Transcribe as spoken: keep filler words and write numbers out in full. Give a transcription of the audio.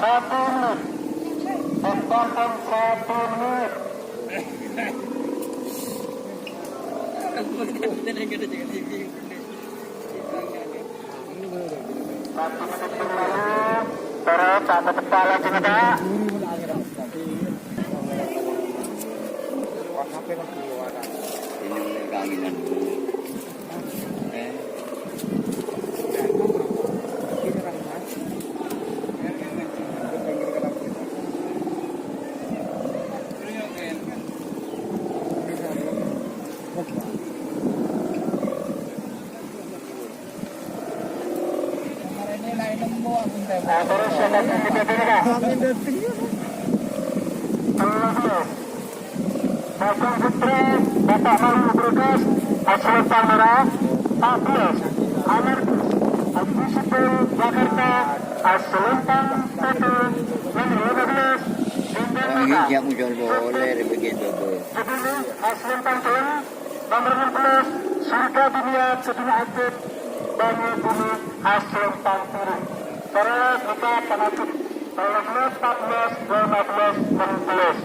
Satu menit. Pertahan satu menit. Satu menit yang lalu, terus tak ada kepala jenazah. Ini kaanginan, Bu. Eh. Bajang Putra, Bapak Malu Bergas, Aslempang Merah, empat belas, Amarkus, Agus Jakarta, Aslempang Satu, nomor lima belas, Bintang Merah. Ini siap muncul boleh, dibikin dulu. Aslempang Teluk, Nomor enam belas, Surga Dunia, Keduna Atlet, Banyu Bumi, Aslempang Biru. Terus kita penutup, nomor empat belas, lima belas, enam belas.